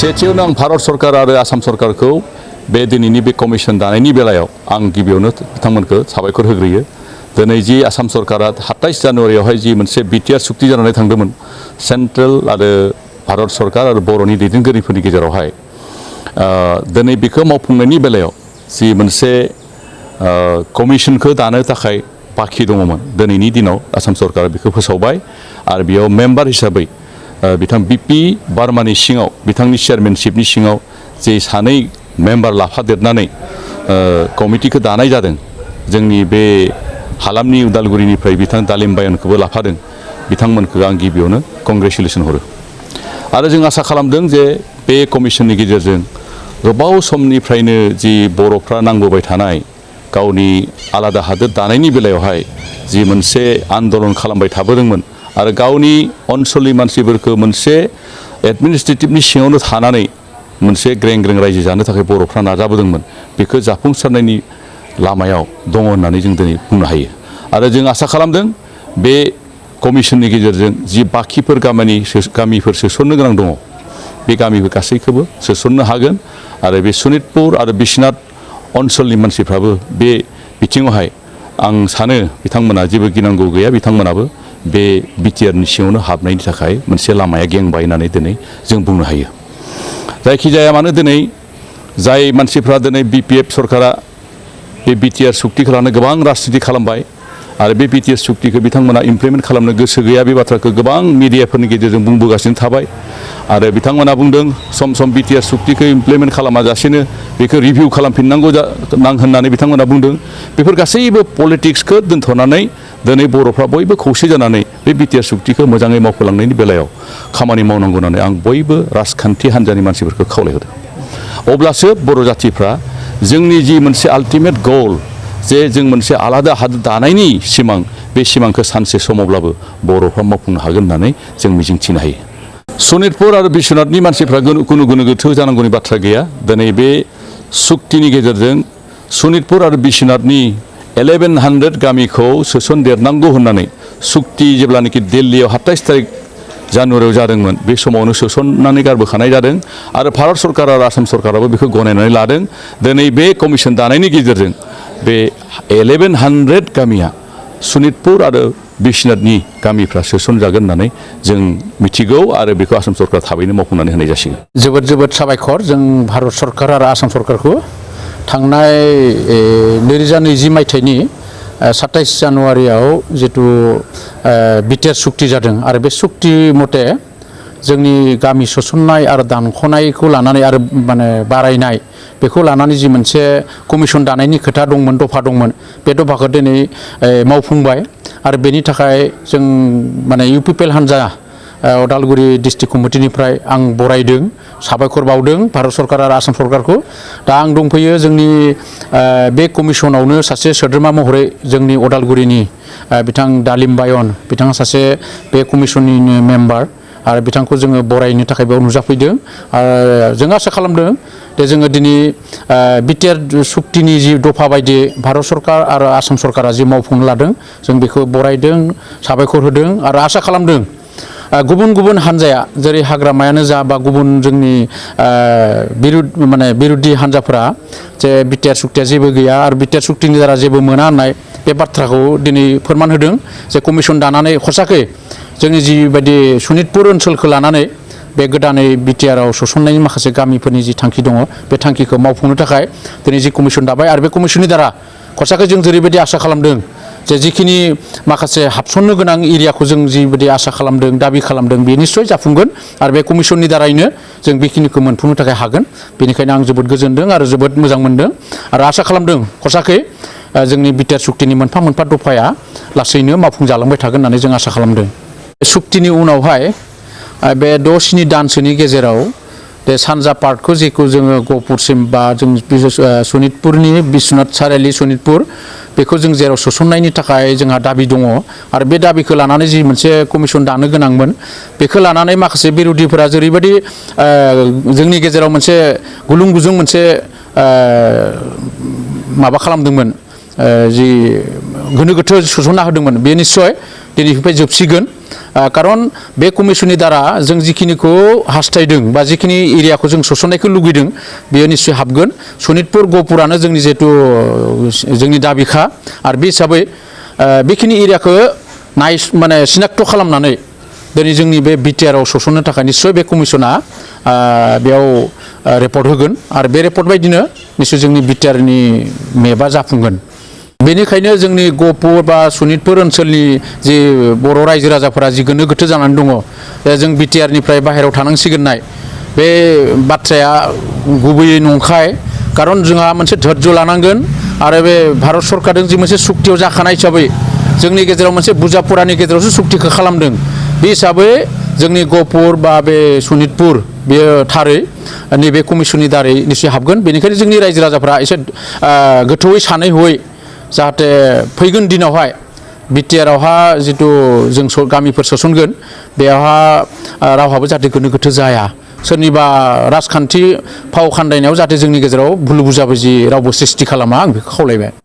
सेथियावनो आं भारत सरकार आरो आसाम सरकारखौ बे दिनैनि बे कमिसन दानायनि बेलायाव आं गिबियावनो बिथांमोनखौ साबायखर होग्रोयो। दिनै जि आसाम सरकारा 27 जानुवारियावहाय जि मोनसे बिटिआर सुक्ति जानानै थांदोंमोन सेन्ट्रेल आरो भारत सरकार आरो बर'नि दैदेनगिरिफोरनि गेजेरावहाय दिनै बेखौ मावफुंनायनि बेलायाव जि मोनसे कमिसनखौ दानो थाखाय बाखि दङमोन दिनैनि दिनाव आसाम सरकारा बेखौ फोसावबाय आरो बेयाव मेम्बार हिसाबै बिथां बिपि बार्मानि सिङाव बिथांनि चेयारमेनशिपनि सिङाव जे सानै मेम्बार लाफादेरनानै कमिटिखौ दानाय जादों। जोंनि बे हालामनि उदालगुरिनिफ्राय बिथां दालिम बायनखौबो लाफादों। बिथांमोनखौ आं गिबियावनो कंग्रेचुलेसन हरो आरो जों आसा खालामदों जे बे कमिसननि गेजेरजों गोबाव समनिफ्रायनो जि बर'फ्रा नांबोबाय थानाय गावनि आलादा हादोर दानायनि बेलायावहाय जि मोनसे आन्दलन खालामबाय थाबोदोंमोन आरो गावनि ओनसोलनि मानसिफोरखौ मोनसे एडमिनिस्ट्रेटिभनि सिङावनो थानानै मोनसे ग्रें ग्रें रायजो जानो थाखाय बर'फ्रा नाजाबोदोंमोन। बेखौ जाफुंसारनायनि लामायाव दङ होननानै जों दिनै बुंनो हायो आरो जों आसा खालामदों बे कमिसननि गेजेरजों जि बाखिफोर गामिफोर सोसननो गोनां दङ बे गामिफोर गासैखौबो सोसननो हागोन आरो बे सनितपुर आरो बिश्वनाथ ओनसोलनि मानसिफ्राबो बे बिथिङावहाय आं सानो बिथांमोना जेबो गिनांगौ गैया। बिथांमोनाबो बे बिटिआरनि सिङावनो हाबनायनि थाखाय मोनसे लामाया गेंबाय होननानै दिनै जों बुंनो हायो। जायखिजाया मानो दिनै जाय मानसिफ्रा दिनै बिपिएफ सरकारा बे बिटिआर सुक्तिखौ लानो गोबां राजनिति खालामबाय आरो बे बिटिआर सुक्तिखौ बिथांमोना इमप्लिमेन्ट खालामनो गोसो गैया बे बाथ्राखौ गोबां मिडियाफोरनि गेजेरजों बुंबोगासिनो थाबाय आरो बिथांमोना बुंदों सम सम बिटिआर सुक्तिखौ इमप्लिमेन्ट खालामाजासेनो बेखौ रिभिउ खालामफिननांगौ होननानै बिथांमोना बुंदों। बेफोर गासैबो पलिटिक्सखौ दोनथ'नानै दिनै बर'फ्रा बयबो खौसे जानानै बे बिटिआर सुक्तिखौ मोजाङै मावफुंलांनायनि बेलायाव खामानि मावनांगौ होननानै आं बयबो राजखान्थि हान्जानि मानसिफोरखौ खावलायहोदों। अब्लासो बर' जाथिफ्रा जोंनि जि मोनसे आल्टिमेट गल जे जों मोनसे आलादा हादोर दानायनि सिमां बे सिमांखौ सानसे समावब्लाबो बर'फ्रा मावफुंनो हागोन होननानै जों मिजिंथिनो हायो। सनितपुर आरो बिश्वनाथनि मानसिफ्रा कुनु गोनो गोथो जानांगौनि बाथ्रा गैया। दिनै बे सुक्तिनि गेजेरजों सनितपुर आरो बिश्वनाथनि 1100 गामिखौ सोसनदेरनांगौ होननानै सुक्ति जेब्लानोखि दिल्लीयाव 27 जानुवारियाव जादोंमोन बे समावनो सोसननानै गारबोखानाय जादों आरो भारत सरकार आरो आसाम सरकाराबो बेखौ गनायनानै लादों। दिनै बे कमिसन दानायनि गेजेरजों बे 1100 गामिया सनितपुर आरो बिश्वनाथनि गामिफ्रा सोसनजागोन होननानै जों मिथिगौ आरो बेखौ आसाम सरकारा थाबैनो मावफुंनानै होनाय जासिगोन। जोबोद जोबोद साबायखर जों भारत सरकार आरो आसाम सरकारखौ थांनाय 2020 मायथाइनि 27 जानुवारियाव जितु बिटिआर सुक्ति जादों आरो बे सुक्ति मथे जोंनि गामि सोसननाय आरो दानख'नायखौ लानानै आरो माने बारायनाय बेखौ लानानै जि मोनसे कमिसन दानायनि खोथा दंमोन दफा दंमोन बे दफाखौ दिनै मावफुंबाय आरो बेनि थाखाय जों माने इउपिपिएल हान्जा उदालगुरि डिस्ट्रिक्ट कमिटिनिफ्राय आं बरायदों साबायखर बावदों भारत सरकार आरो आसाम सरकारखौ। दा आं दंफैयो जोंनि बे कमिसनावनो सासे सोद्रोमा महरै जोंनि उदालगुरिनि बिथां दालिम बायन बिथाङा सासे बे कमिसननि मेम्बार आरो बिथांखौ जोङो बरायनो थाखाय बेयाव नुजाफैदों आरो जों आसा खालामदों जे जोङो दिनै बिटिआर सुक्तिनि जि दफा बायदि भारत सरकार आरो आसाम सरकारा जि मावफुंनो लादों जों बेखौ बरायदों साबायखर होदों आरो आसा खालामदों गुबुन गुबुन हान्जाया जेरै हाग्रामायानो जा बा गुबुन जोंनि बिरुद्ध हान्जाफोरा जे बिटिआर सुक्तिया जेबो गैया आरो बिटिआर सुक्तिनि दारा जेबो मोना होननाय बे बाथ्राखौ दिनै फोरमान होदों जे कमिसन दानानै खसाखै जोंनि जिबायदि सनितपुर ओनसोलखौ लानानै बे गोदानै बिटिआरआव सोसननायनि माखासे गामिफोरनि जि थांखि दङ बे थांखिखौ मावफुंनो थाखाय दिनै जि कमिसन दाबाय आरो बे कमिसननि दारा खसाखै जों जेरैबायदि आसा खालामदों जे जिखिनि माखासे हाबसननो गोनां एरियाखौ जों जिबायदि आसा खालामदों दाबि खालामदों बे निस्सय जाफुंगोन आरो बे कमिसननि दारैनो जों बेखिनिखौ मोनफुंनो थाखाय हागोन। बेनिखायनो आं जोबोद गोजोनदों आरो जोबोद मोजां मोनदों आरो आसा खालामदों खसाखै जोंनि बिटिआर सुक्तिनि मोनफा मोनफा दफाया लासैनो मावफुंजालांबाय थागोन होननानै जों आसा खालामदों। सुक्तिनि उनावहाय बे 6-7 दानसोनि गेजेराव बे सानजा पार्टखौ जेखौ जोङो गहपुरसिम बा जों सनितपुरनि बिश्वनाथ सारियालि सनितपुर बेखौ जों जेराव सोसननायनि थाखाय जोंहा दाबि दङ आरो बे दाबिखौ लानानै जि मोनसे कमिसन दानो गोनांमोन बेखौ लानानै माखासे बिरोधिफोरा जेरैबायदि जोंनि गेजेराव मोनसे गुलुं गुजुं मोनसे माबा खालामदोंमोन जि गोनो गोथो सोसनना होदोंमोन बे निस्सय दिनैनिफ्राय जोबसिगोन खारन बे कमिसननि दारा जों जिखिनिखौ हास्थायदों बा जिखिनि एरियाखौ जों सोसननायखौ लुगैदों बेयो निस्सय हाबगोन सनितपुर गहपुरानो जोंनि जिहेतु जोंनि दाबिखा आरो बे हिसाबै बेखिनि एरियाखौ माने सिनाक्त खालामनानै दिनै जोंनि बे बिटिआरआव सोसननो थाखाय निस्सय बे कमिसना बेयाव रिपर्ट होगोन आरो बे रिपर्ट बायदिनो निस्सय जोंनि बिटिआरनि मेपआ जाफुंगोन बेनिखायनो जोंनि गहपुर बा सनितपुर ओनसोलनि जि बर' रायजो राजाफोरा जि गोनो गोथो जानानै दङ जों बिटिआरनिफ्राय बाहेरायाव थानांसिगोननाय बे बाथ्राया गुबैयै नंखाय खारन जोंहा मोनसे धैर्य लानांगोन आरो बे भारत सरकारजों जि मोनसे सुक्तियाव जाखानाय हिसाबै जोंनि गेजेराव मोनसे बुजापुरानि गेजेरावसो सुक्तिखौ खालामदों बे हिसाबै जोंनि गहपुर बा बे सनितपुर बेयो थारै नैबे कमिसननि दारै निश्चय हाबगोन बेनिखायनो जोंनि रायजो राजाफ्रा एसे गोथौयै सानै हयै जाहाथे फैगोन दिनावहाय बिटिआरआवहा जिथु जों गामिफोर सोसनगोन बेयावहा रावहाबो जाहाथे गोनो गोथो जाया सोरनिबा राजखान्थि फाव खान्दायनायाव जाहाथे जोंनि गेजेराव भुल बुजाबुजि रावबो सृष्टि खालामा आं बेखौ खावलायबाय